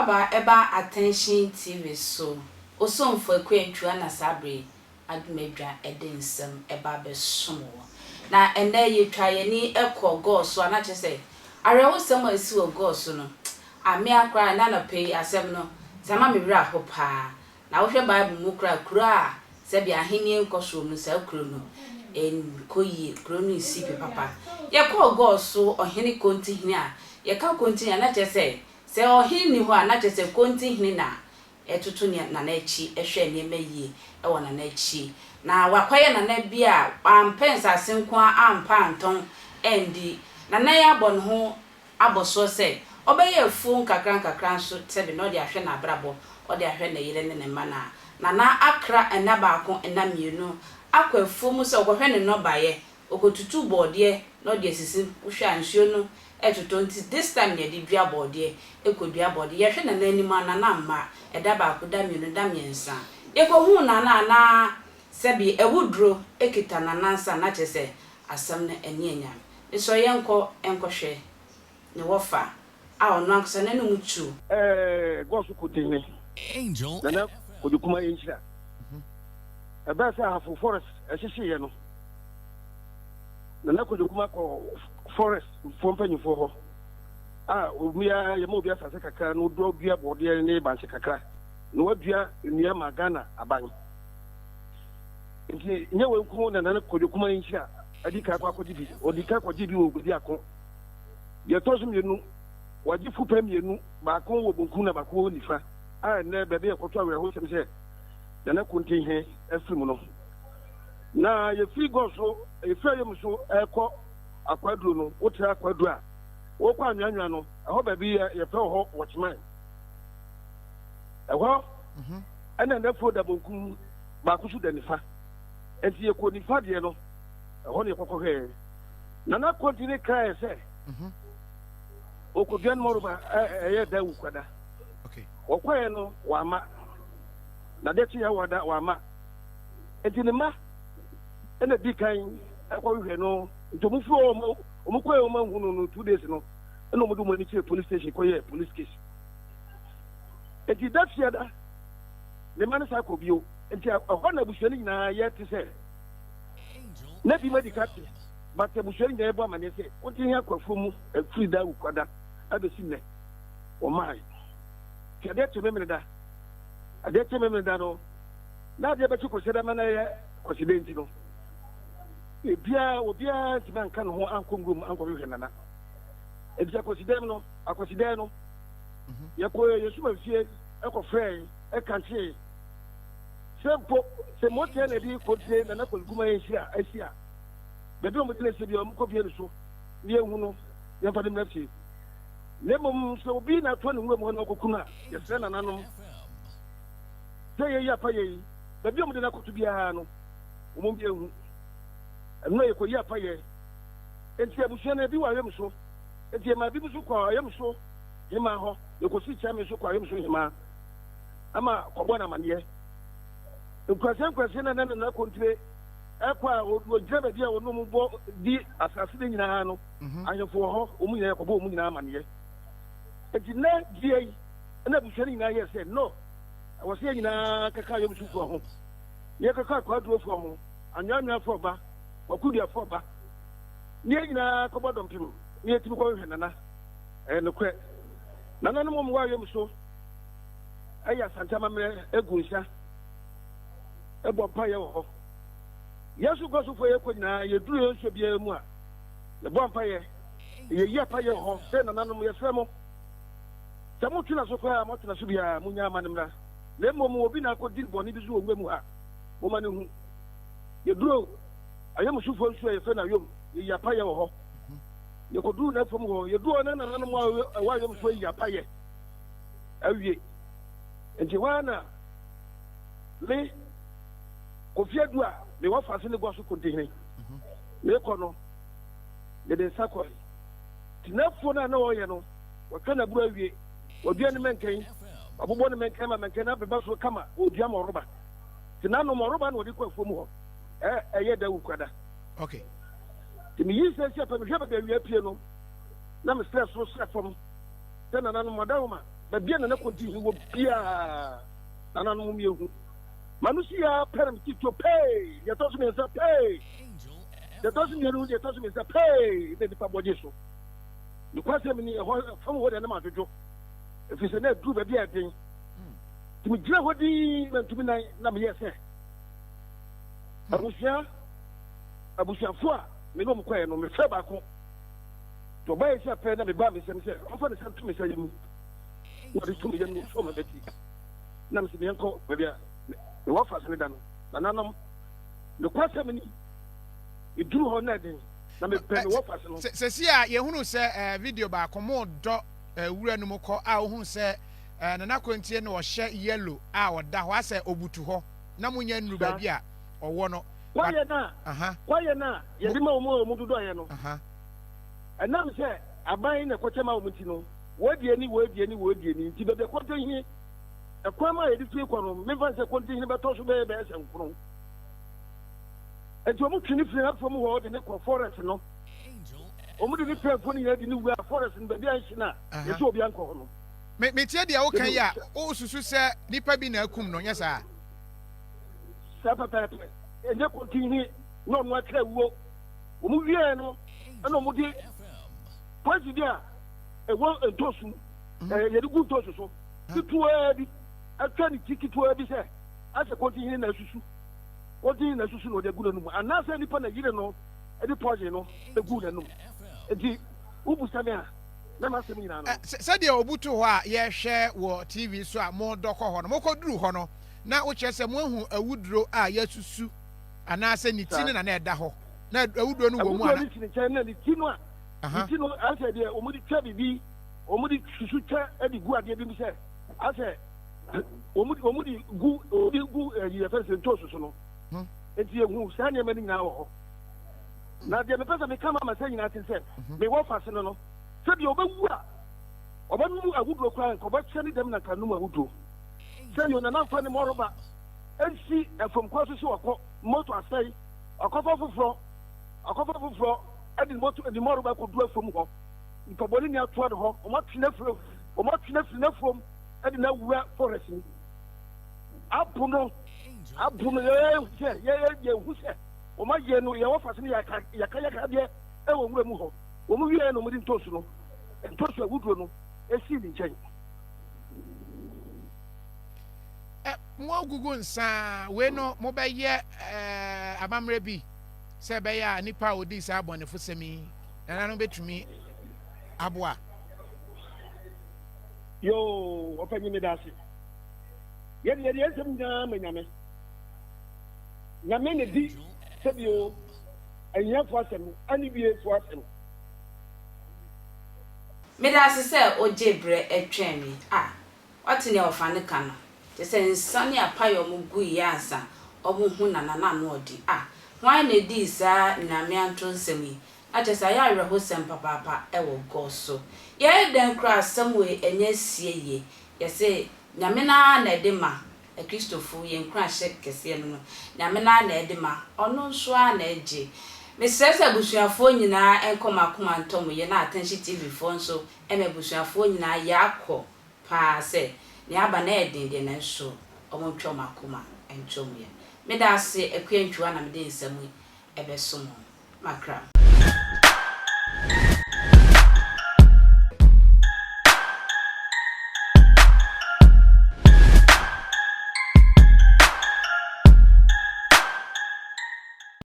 Akwaaba ɛba Attention TV so, Osomfo Akua Antwua na saa bere yi adom adwa de nsɛm ɛba abɛsom wo. Na ɛnnɛ yɛtwa yɛn ani kɔ Gɔɔ so a na kyerɛ sɛ awerɛhosɛm a ɛsi wɔ Gɔɔ so no, amea koraa ɛnnɛ anɔpa yi asɛm no sɛ ama me werɛ aho paa. Na wohwɛ Bible mu koraa a, kuro a sɛdeɛ ahennie nkɔ soɔ mu no, saa kuro no nkɔ yie, kuro no nsi pi papa. Yɛkɔɔ Gɔɔ so ɔhene Kontihene a, yɛka Kontihene a na kyerɛ sɛ, sɛ ɔhene nni hɔ a na kyerɛ sɛ Kontihene na ɛtoto nea Nana akyi hwɛ nneɛma yie wɔ Nana akyi. Na wakɔyɛ Nana bi a wampɛ nsase nko ara ampa antɔn andi. Nana yi abɔ ne ho abɔsoɔ sɛ ɔbɛyɛ afuo nkakra nkakra nso sɛbe na ɔde ahwɛ n'abrabɔ, ɔde ahwɛ ne yere ne ne mma no a. Nana akra nna baako, nna mmienu akɔ afuo mu sɛ ɔkɔhwɛ ne nnɔbaeɛ, ɔkɔtutu bɔɔdeɛ na ɔde asisi mu. Wohwɛ a nsuo no retotɔ nti this time na yɛde dua bɔɔdeɛ, kɔdua bɔɔdeɛ. Yɛhwɛ Nana anim a, Nana amma, ɛda baako, da mmienu, da mmiɛnsa. Yɛkɔhuu Nana a na sɛbe awuduro kita Nana nsa na kyerɛ sɛ asɛm no ani anyam. Mesrɛ yɛnkɔ nkɔhwɛ ne wɔfa a ɔno ankasa n'anom tu. Ɛɛ Gosu Kontihene Nana Kojo Kuma Nhyira. Ɛbɛɛ sɛ Ahafo Forest ɛhyehyeeɛ no, Nana Kojo Kuma kɔɔ forest foɔ mpanyinfoɔ hɔ a obiara yɛma obi asase kakra na ɔdua dua bɔɔdeɛ ne bankye kakra na wadua nnua ma Ghana aban. Nti nyɛ wei nko na Nana Kojo Kuma Nhyira adi kan akɔ akɔgye bi. Ɔdi kan kɔgye bi wɔ Bediako. Deɛ ɛtɔ so mmienu, wagye fupɛ mmienu, baako wɔ bonkum na baako wɔ nifa, a ɛnnɛ baabi a yɛkɔto awerɛhosɛm sɛ Nana Kontinhe afiri mu no. Na yɛfiri Gɔso, yɛfiri Ayom so rekɔ Akwaduro no, wotra Akwaduro a, wokɔ Anweanwea no, ɛhɔ baabi yɛ yɛfrɛ wɔ hɔ Wɔkyeman. Ɛhɔ ɛna n'afuo da bonkum, baako nso da nifa. Enti yɛkɔɔ nifa deɛ no, ɛhɔ na yɛkɔkɔhwɛɛ. Nana Konti ne kaeɛ sɛ ɔkɔdua no mɔroba ɛyɛ da wukwada. Wɔkɔeɛ no wamma. Na adeɛ kyeeɛ awada wamma. Enti ne mma ɛna di kan ɛkɔhwehwɛ no. Nti wɔn firi hɔ wɔn kɔeɛ wɔn anhu no no 2 days no ɛna wɔn de wɔn ani kyerɛ police station kɔyɛɛ police case. Enti da fiada ne mma no san kɔ bio. Nti ɛhɔ na abusua no nyinaa yɛte sɛ na bi ma di ka te but abusua no nyinaa yɛbɔ amanneɛ sɛ wote he akɔ afuo mu afiri da wukwada abɛsi nnɛ wɔmae. Nti adeɛ kye Memeneda, adeɛ kye Memeneda no na adeɛ bɛkye Kwasiada ma no ɛyɛ Kwasida nti no ebiara obiara ntumi anka ne ho ankɔ nwuram ankɔhwehwɛ Nana. Nti Akwasidɛm no Akwasidɛn no yɛkɔɔ yɛn sumanfie ɛkɔfrɛɛ ɛkankyee sɛ mpo sɛ moteɛ na ɛde kɔntie Nana Kwaku Kuma yɛnhyira asi a baabi a wɔde no asi biara wɔnkɔbie no so na yɛnhu no yɛmfa no mmra fie. Na mmom sɛ obi na atoa ne nwura mu hɔ na ɔkɔku no a, yɛsrɛ nananom sɛ yɛyi apa yɛ yi, baabi a wɔde no akɔto biara no, wɔn bi nhu. Ɛno na yɛkɔyi apa yɛ. Enti abusua no, ebi wɔ ayam so. Enti yɛmaa ebi nso kɔɔ ayam so hemaa hɔ. Yɛkɔsii Kyame nso kɔɔ ayam so hemaa ama kɔbɔɔ no amaneɛ. Nkurase nkurase na na Nana Kontire ɛkɔ a wɔgyina baabi a wɔne wɔn bɔ di asase no nyinaa no, ahemfo wɔ hɔ, wɔn nyinaa yɛkɔbɔ wɔn nyinaa amaneɛ. Enti nnɛ dua yi na abusua no nyinaa yɛɛ sɛ no, ɛwɔ sɛ yɛn nyinaa kɛka Ayɔmsufoɔ ho, na yɛkɛka Akwadurofoɔ ho, Anweanweafoɔ ba, Kwakuduafoɔ ba, na yɛn nyinaa kɔbɔ dɔmpem na yɛtumi kɔhwehwɛ Nana. Ɛyɛ nokorɛ, nananom a wɔwɔ Ayɔm so yɛ Asante amammerɛ gu nsa bɔ mpaeɛ wɔ hɔ. Yɛn nso Nkɔsofoɔ yɛkɔ nyinaa, yɛduru yɛn nsuo biara mu a, yɛbɔ mpaeɛ, yɛyi apaeɛ wɔ hɔ sɛ nananom yɛsrɛ mo, sɛ motwe n'aso koraa a, moatwe n'aso biara, monnya ama no mmra. Na mmom obi na akɔdi bɔne bi so wɔ nwura mu ha, momma no nhu. Yɛduru Ayɔmsofoɔ nsuo a yɛfrɛ no Ayɔm, yɛyi apaeɛ wɔ hɔ. Yɛkɔduru n'afam hɔ, yɛduru hɔ na nananom a ɛwɔ Ayɔmsoɔ ayi apaeɛ awie. Nti hɔ ara na me, Kofi Adu a mewɔ Faase ne Guaso Kontihene, mekɔ no, mede nsa kɔe. Nti n'afuo no a na ɔreyɛ no, watwa n'aburo awie, wadua ne mɛnkɛn, wabobɔ ne mɛnkɛn ma mɛnkɛn no abeba so kama, ɔredua ma ɔreba. Nti n'ano ma ɔreba na ɔde kɔ afuo mu hɔ, ɛyɛ da wukuada. Okay. Nti meyii sɛ si apɛ mehwɛ baabi awia pie no, na mesrɛ soro srɛ fam sɛ nananom adawoma. Baabi a Nana Konti he wɔ biaa, nananom yɛhu. M'ano sii ara pɛ na metee tuo pee! Deɛ ɛtɔ so mmiɛnsa pee! Deɛ ɛtɔ so mmienu, deɛ ɛtɔ so mmiɛnsa pee! Na nnipa bɔ gyee so. Nokwasɛm ni, ɛhɔ fam hɔ deɛ na madwodwo, ɛfiri sɛ na aduru baabi a ɛden. Nti megyina hɔ dinn, mantumi nan, na meyɛɛ sɛ abusua abusuafoɔ a me ne wɔn kɔeɛ no, mefrɛɛ baako. Nti ɔbaeɛ sɛ pɛ na mebaa me nsam sɛ ɔmfa ne nsa nto me nsa yam. Na ɔde to me yam na ɔsɔɔ m'abati. Na mese meɛnkɔ baabi a mewɔ afaase no da no. Nananom, nokwasɛm ni, meduru hɔ na ɛden, na mepɛ mewɔ afaase no. Sɛsi a yɛhunu sɛ video baako mo dɔ wura no mu kɔ a wohunu sɛ Nana Kwantie na ɔhyɛ yellow a ɔda hɔ asɛ obutu hɔ na mo nya nnuru baabi a ɔwɔ no. Kwaeɛ no a kwaeɛ no a yɛde ma wɔn a wɔn dodɔeɛ no, ɛnam sɛ aban na ɛkɔkyɛ ma wɔn nti no, wɔadi ani wɔadi ani wɔadi ani nti baabi a Kɔntehene ɛkwan mu a yɛde firi kɔ no, memfa no sɛ Kɔntehene bɛtɔ so bɛyɛ bɛyɛ sɛ nkono. Nti wɔn twe ne firi afuom hɔ de ne kɔ forest no. Wɔn de ne firi afuo no nyinaa de ne wura forest no baabi a nhye no a yɛsɛ obi ankɔ hɔ no. Me metie deɛ woka yi a, wosusu sɛ nipa bi na akum no, nyɛ saa? Saa pɛpɛɛpɛ. Ɛnyɛ Kɔntehene na ɔno atwerɛ awuo. Wɔn wieɛ no ɛna wɔn de poison bi a ɛwɔ ntoosu mu, ɛɛ yɛde gu ntoosu so ketewaa bi atwa ne ti ketewaa bi sɛ asɛ kɔntihene na asusu kɔntihene na asusu na ɔde agu n'anum anaasɛ nipa na yere no de poison no egu n'anum nti wobusa me a na m'asɛm nyinaa no. Sɛdeɛ ɔbutu hɔ a yɛhwɛ wɔ TV so a modɔ kɔ hɔ no, mokɔduru hɔ no na wokyerɛ sɛ moahu awuduro a yɛasusu anaasɛ ne ti no na na ɛda hɔ na awuduro no wɔ mu ana? Awuduro no si ne nkyɛn na ne ti no a ne ti no asɛ deɛ wɔde twa biribi wɔde susu twa de gu adeɛ bi mu sɛ asɛ wɔde wɔde gu wɔde gu ɛyi yɛfɛ sɛ ntoosu so no hmm. nti ehu saa nneɛma no nyinaa wɔ hɔ na deɛ mepɛ sɛ meka ma ma sɛ nyinaa te sɛ mhm. mewɔ fa se no no sɛdeɛ ɔbɛwu a ɔbɛnum awuduro koraa nka ɔbɛkyɛ ne dɛm na nka num awuduro sɛdeɛ ɔnanamfa ne mɔrɔba nsi ɛfam kwan so sɛ ɔkɔ moto asɛe ɔkɔfa foforɔ ɔkɔfa foforɔ ɛde moto ne mɔrɔba kɔdu afam hɔ Nipa bɔne ni atoa ne hɔ, wɔn atwe no afiri wɔn atwe no afiri n'afuom de no awura forest mu. Abo no, abo no yɛyɛ sɛ yɛyɛ yɛhu sɛ wɔn ayɛ no yɛwɔ fase no yɛka yɛka yɛka deɛ ɛwɔ nwura mu hɔ. Wɔn wie na wɔn de ntoosu no ntoosu awuduro no esii ne nkyɛn. Ɛ mo agugu nsa wei no mobɛyɛ ɛɛ amammerɛ bi sɛ ɛbɛyɛ a nipa a ɔdii saa abɔnefosɛm yi nananom bɛtumi aboa. Yoo, ɔpanyin meda ase. Yɛde yɛde yɛn nsɛm nyinaa ma Nyame. Nyame na di sɛbio ahiafo asɛm ne wiefo asɛm. Meda ase sɛ wogyee berɛ twɛn me. Ah, woate nea wɔfa no ka no? Kyerɛ sɛ nsa ne apaeɛ a wɔguiɛ ansa wɔhu Nana no ano ɔden. Ah, hwan na ɛdii saa Nyame anto nsɛm yi? Na kyerɛ sɛ ayɛ awerɛhosɛm papaapa wɔ gɔ so. Yɛyɛ dɛn koraa asɛm wei ɛnyɛ sie yie. Yɛse Nyame no ara na ɛde ma, Akristofo yɛn nkuranhyɛ kɛseɛ no no, Nyame no ara na ɛde ma, Ɔno nso ara na ɛgye. Mesrɛ sɛ abusuafoɔ nyinaa nkɔ mo akoma ntɔ mo yɛ na Atɛnhye TV foɔ nso ma abusuafoɔ nyinaa yɛakɔ paa sɛ nea aba no ɛyɛ den deɛ nanso wɔn ntwa wɔn akoma nto mo yɛ. Meda ase Akua Ntwiwa na mede nsɛm yi ɛbɛso mo. Makram.